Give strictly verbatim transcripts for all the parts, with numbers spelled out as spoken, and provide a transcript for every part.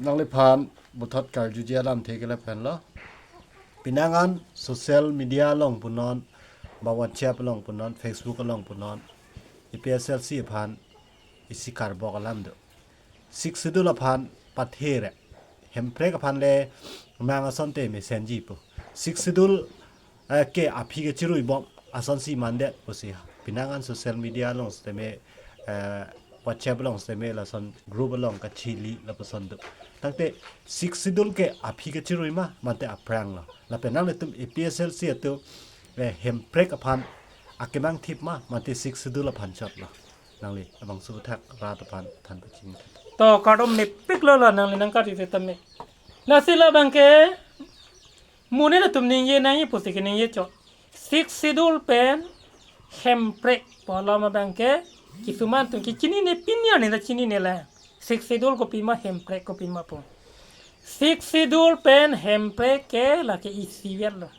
Nangliphan puthot karjuji alamthe ke lahenlo. Penang an social media along punon, ba WhatsApp along punon, Facebook along punon, A P H L C aphan isi karbok alam do. Sixth Schedule aphan pathere, hemprek aphan le mang asonte mesenji pu. Sixth Schedule, eh, ke aphi kechirui bom asonsi mandet pusi penang an social media along setame, eh, WhatsApp along setame lason group along kachili lapuson do. Tangte Sixth Schedule ke aphi kechirui ma, mate aphrang lo? Lapen nanglitum A P H L C atum, eh, hemprek aphan akemang thip ma, mate Sixth Schedule aphan chot lo? Nangli abangso athak rat aphan than pachini tha. To kardom nepik lo la nangli nangkari setame. Lasi labang ke mo nelitum ningje nangji pusi keningje chot. Sixth Schedule pen hemprek pu alam abang ke kisuman atum ke chinine, pini arni ta chinine la. Sixth Schedule kopima, hemprek kopima pu. Sixth Schedule pen hemprek ke lake isivet lo.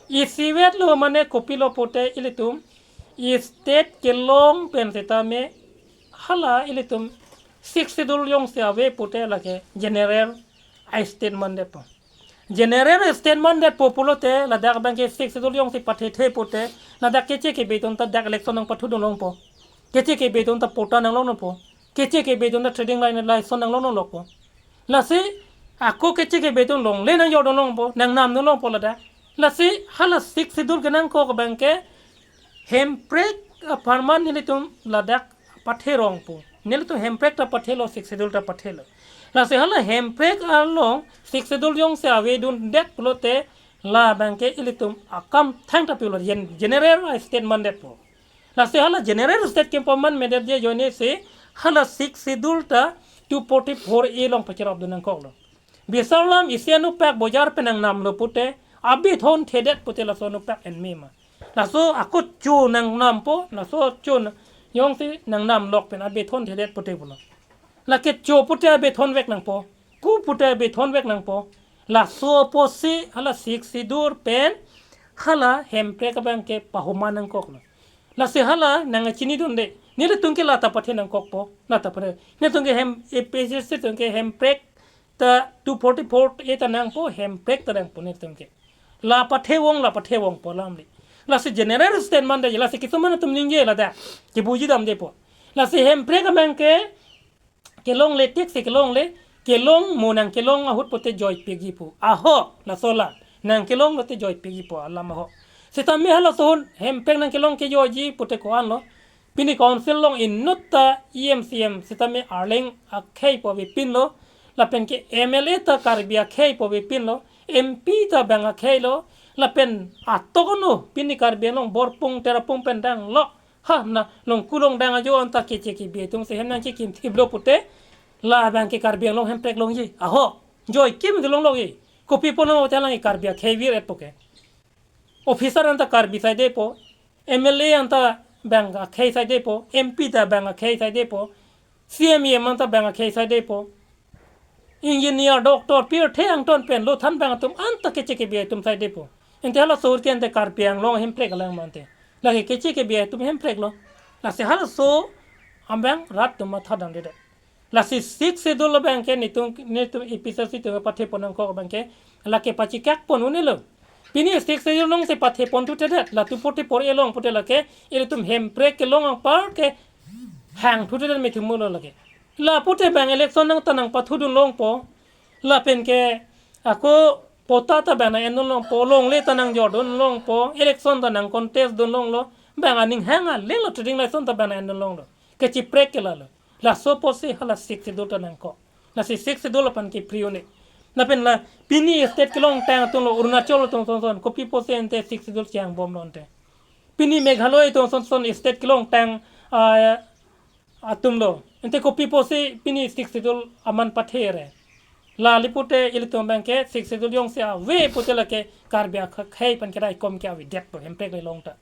Isivet lo mane kopilo pute ilitum state kelong pen setame hala ilitum Sixth Schedule jongsi ave pute lake general a-state mandetpo. General a-state mandetpo pulote ladak abang ke Sixth Schedule jongsi pathethe pute ladak keche kebe atum ta dak election nangpathudun longpo. Keche kebe atum ta patta nanglong longpo. Keche kebe atum ta trading line license nanglong longpo. Lasi ako keche kebe atum longle nangjordun longpo, nangnamdun longpo ladak. Lasi hala Sixth Schedule kenangkok abang ke hemprek apharman nelitum ladak patherong pu. Nelitum hemprek ta pathelo, Sixth Schedule ta pathelo. Lasi hala hemprek along Sixth Schedule jongsi avedundet pulote labang ke ilitum akam thangta pulo, gen-, general a-state mandetpo. Lasi hala general state kepaman mandetji ajoine si hala Sixth Schedule ta two forty-four A along pacherapdun nangkoklo. Bisar alam isi anupak bojar pen nangnamlo pute, abi thonthedet pute laso anupak enme ma? Laso ako cho nangnampo, laso cho na-, jongsi nangnam lok pen abi thonthedet pute pulo. Lake cho pute abi thonvek nangpo, ku pute abi thonvek nangpo. Laso apotsi hala Sixth Schedule pen hala hemprek abang ke pahuma nangkoklo. Lasi hala nangchinidunde. Nelitum ke lata pathe nangkokpo, lata pathe. Nelitum ke hem, A P H L C atum ke hemprek ta two forty-four A ta nangpo, hemprek ta nangpo nelitum ke. La pathe vong, la pathe vongpo alamli. Lasi general state mandetji, lasi kisuman atum ningje ladak. Kebuji damdepo. Lasi hemprek abang ke kelongle, thik si kelongle, kelong mo nangkelong ahut pute joipikji pu. Aho, laso la, nangkelong lote joipikji pu alam aho. Setame halaso ahut hemprek nangkelong kejoiji pute ko-anlo? Pini council along inutta E M C M setame Arleng akhei pu avepinlo, lapen ke M L A ta Karbi akhei pu avepinlo, M P ta bang akheilo, lapen atok anu pini Karbi Anglong Borpung Terapung pen danglo. Ha, na longku longdang ajo anta keche kebe atum si hem nangchekimthiplo pute, labang ke Karbi Anglong hemprek longji. Aho, joikim dun longlokji. Kopi punon pute alang ke Karbi akhei vir-etpo ke. Officer anta Karbi saidepo, M L A anta bang akhei saidepo, M P ta bang akhei saidepo, C M, E M anta bang akhei saidepo. Engineer, doctor, pirthe angton pen lo than bang atum anta keche kebe atum saidepo. Ante halaso ahut ke ante Karbi Anglong hemprek alang mante. Lake keche kebe atum hempreklo. Lasi halaso abang rat atum matha damdedet. Lasi Sixth Schedule abang ke nelitum, nelitum A P H L C atum pathepon nangkok abang ke lake pachikak pon un-elo. Pini Sixth Schedule alongsi pathepon thuthedet, la two forty-four A along pute lake ilitum hemprek kelong anpar ke hang thuthedet methimolo lake. La pute bang election nang ta nangpathudun longpo. Lapen ke ako patta ta bang nang-endun longpo, longle ta nangjordun longpo, election ta nang-contest dun longlo, bang aning hang alelo, trading license ta bang nang-endun longlo. Kachiprek ke lalo. Laso apotsi hala Sixth Schedule ta nangkok. Lasi Sixth Schedule aphan ke priyo ne. Lapen la pini state kelongtang atumlo, Arunachal atum sonson, kopi apotsi ante Sixth Schedule chengbomlo ante? Pini Meghalaya atum sonson state kelongtang, ah, atumlo. Ante kopi apotsi pini Sixth Schedule aman pathere? Lale pute ilitum abang ke Sixth Schedule jongsi ave pute lake Karbi akhei pen keraikom ke avedetpo, hemprek le long ta.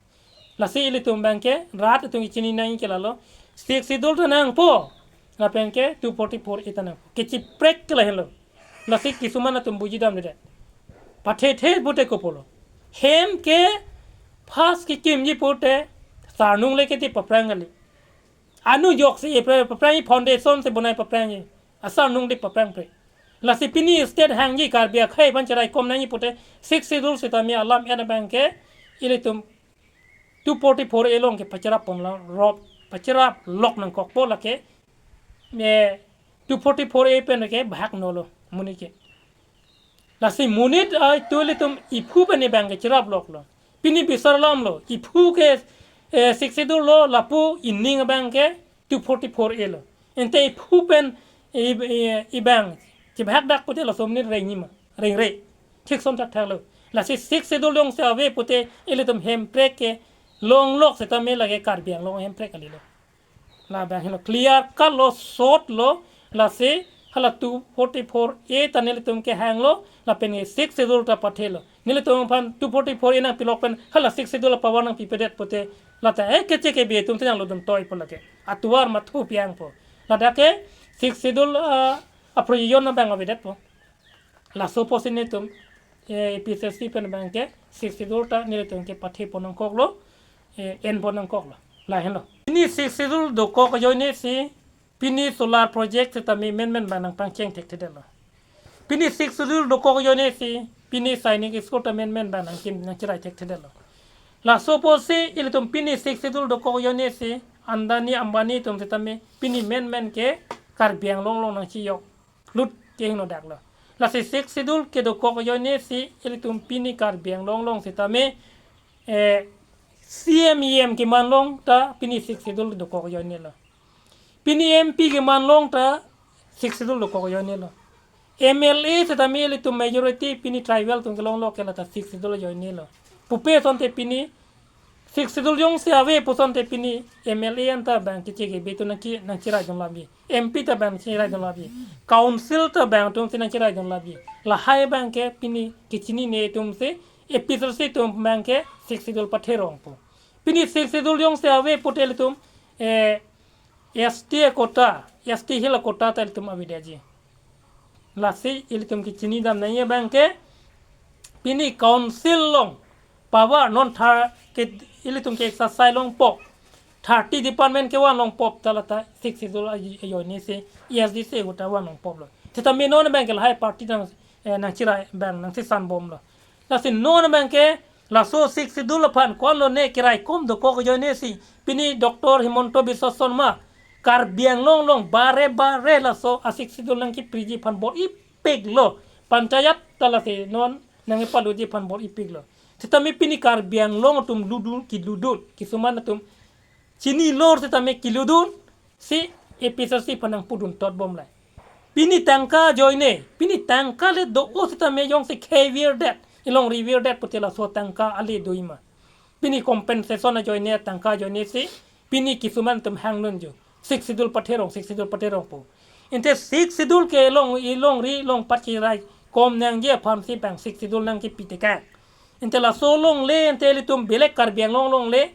Lasi ilitum abang ke rat atum kechini nangji ke lalo, Sixth Schedule ta nangpo, lapen ke two forty-four A ta nangpo. Kachiprek ke lahenlo. Lasi kisuman atum buji damdedet. Pathethe pute kopilo? Hem ke first kekimji pute sarnung le kedi paphrang kali. Anu joksi epre paphrang, foundation si bonai paphrangji. Asarnung di paphrangpre. Lasi pini state hangji Karbi akhei aphan cheraikom nangji pute Sixth Schedule sitame alam en abang ke ilitum two forty-four A along ke pacherap pon la rop, pacherap lok nangkokpo lake, eh, two forty-four A pen ke bahak nolo monit ke. Lasi monit ai tu ilitum iphu pen abang ke cherap loklo. Pini bisar alam lo, iphu ke, eh, Sixth Schedule lo, lapu ining abang ke two forty-four A lo. Ante iphu pen i, i, abang chebahak dak pute laso monit rengji ma, rengre. Thik som thakthak lo. Lasi Sixth Schedule jongsi ave pute ilitum hemprek kelong lok sitame lake Karbi Anglong hemprek kali lo. Labang helo clear cut lo, short lo, lasi hala two forty-four A ta nelitum kehang lo, lapen ke Sixth Schedule ta pathe lo. Nelitum aphan two forty-four A nangpilok pen hala Sixth Schedule power nangpipedet pute lata eh keche kebe atum te nanglodun toipo lake. Atovar mathu piangpo. Ladak ke Sixth Schedule, ah, aproyojon abang avedetpo. Laso apotsi nelitum, eh, A P H L C pen abang ke Sixth Schedule ta nelitum ke pathe pon nangkoklo, eh, en pon nangkoklo. Lahenlo. Pini Sixth Schedule dokok ajoinesi pini solar project sitame menmen abang nangpangcheng thekthedetlo. Pini Sixth Schedule dokok ajoinesi pini Sainik School ta menmen abang nangkim nangcherai thekthedetlo. Laso apotsi ilitum pini Sixth Schedule dokok ajoinesi Adani Ambani atum sitame pini menmen ke Karbi Anglong along nangchijok lut kehingno daklo. Lasi Sixth Schedule kedokok ajoinesi ilitum pini Karbi Anglong along sitame, eh, C M E M keman long ta pini Sixth Schedule dokok ajoinelo. Pini M P keman long ta Sixth Schedule dokok ajoinelo. M L A sitame ilitum majority pini tribal atum kelong lo ke lata Sixth Schedule ajoinelo. Pupe asonte pini Sixth Schedule jongsi ave pu asonte pini M L A anta abang keche kebe atum nangke nangcherai dun labi. M P ta abang cherai dun labi. Council ta abang atumsi nangcherai dun labi. Lahai abang ke pini kechinine atumsi A P H L C atum abang ke Sixth Schedule pathe rongpo. Pini Sixth Schedule jongsi ave pute ilitum, eh, S T quota, S T Hill quota ta ilitum avedetji. Lasi ilitum kechini dam nangji abang ke pini council along power non thar ke ilitum ke exercise longpo. Thirty department kevan longpo ta lata Sixth Schedule ajoinesi E S D C ahut ta van longpo lo. Sitame non abang ke lahai party nang, eh, nangcherai abang nangsesan bomlo. Lasi non abang ke laso Sixth Schedule aphan ko-an lone keraikom dokok ajoinesi pini Doctor Himanta Biswa Sarma Karbi Anglong along bare bare laso a Sixth Schedule nangkepriji aphan bor-ipiklo. Panchayat ta lasi non nangkepaloji aphan bor-ipiklo. Sitame pini Karbi Anglong atum ludun, kiludun, kisuman atum chinilo sitame kiludun, si A P H L C aphan nangpudun totbom lai. Pini tangka ajoine, pini tangka le do-o sitame jongsi khei virdet, ilongri virdet pute laso tangka ale doji ma. Pini compensation ajoine, tangka ajoinesi pini kisuman atum hangdunji. Sixth Schedule pathe rong, Sixth Schedule pathe rongpo. Ante Sixth Schedule kelong, ilongri along patcheraikom nangji aphansi abang Sixth Schedule nangkepi tekang. Ante laso longle, ante ilitum belek Karbi Anglong longle,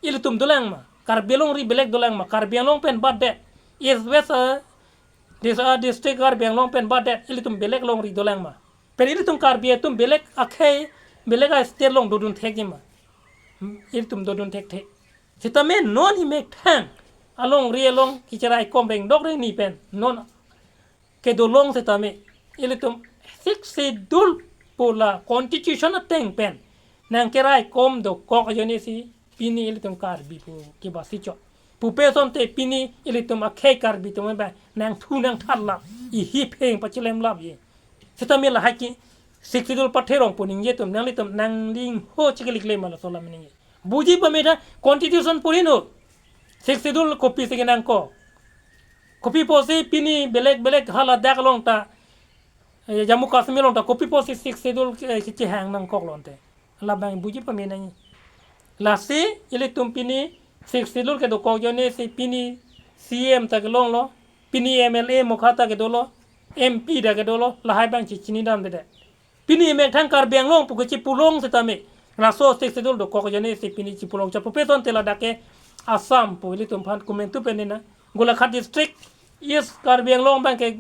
ilitum dolang ma. Karbi alongri belek dolang ma. Karbi Anglong pen batdet. East West, ah, dis-, ah, district Karbi Anglong pen batdet. Ilitum belek longri dolang ma. Pen ilitum Karbi atum belek akhei, belek a-state along dodun thekji ma. Hmm, ilitum dodun thekthe. Sitame non imethang alongri along kecheraikom rengdok rengni pen non kedolong sitame ilitum Sixth Schedule pu la constitution ateng pen nangkeraikom dokok ajoinesi pini ilitum Karbi pu kebasi chot. Pupe asonte pini ilitum akhei Karbi atum abang nangthu nangthat lap, ihi pheng pachelem lapji. Sitame lahai ke Sixth Schedule pathe rong pu ningje atum nanglitum nanglingho chikili kle ma laso alam ningje. Buji pame tha constitution puri no. Sixth Schedule kopisi kenangkok. Kopi apotsi pini belek belek ha Ladakh along ta, eh, Jammu Kashmir along ta kopi apotsi Sixth Schedule, eh, kechehang nangkoklo ante. Labang buji pame nangji. Lasi ilitum pini Sixth Schedule kedokok ajoinesi pini C M ta kelonglo, pini M L A mokha ta kedolo, M P ta kedolo, lahai abang chechini damdedet. Pini imethang Karbi Anglong pu kechipulong sitame laso Sixth Schedule dokok ajoinesi pini chipulong chot. Pupe asonte ladak ke Assam pu ilitum aphan komantu pen nina. Golaghat district, East Karbi Anglong abang ke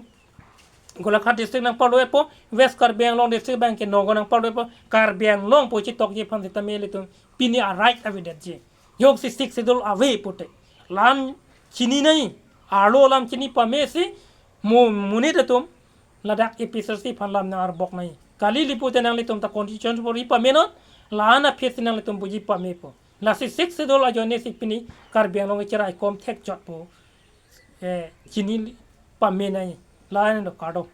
Golaghat district nangparlo-etpo, West Karbi Anglong district abang ke Nagaon nangparlo-etpo, Karbi Anglong pu chetokji aphan sitame ilitum pini a-right avedetji. Jongsi Sixth Schedule ave pute. Lam chini nai, arlo lam chini pamesi, mo-, monit atum Ladak A P H L C aphan lam nang arbok nai. Kali lipu te nanglitum ta constitution bor ji pame non. La-an aphi si nanglitum buji pamepo. Lasi Sixth Schedule ajoine si pini Karbi Anglong kachiraikom thekchotpo. Eh, chini pame nai. La-an do kardom.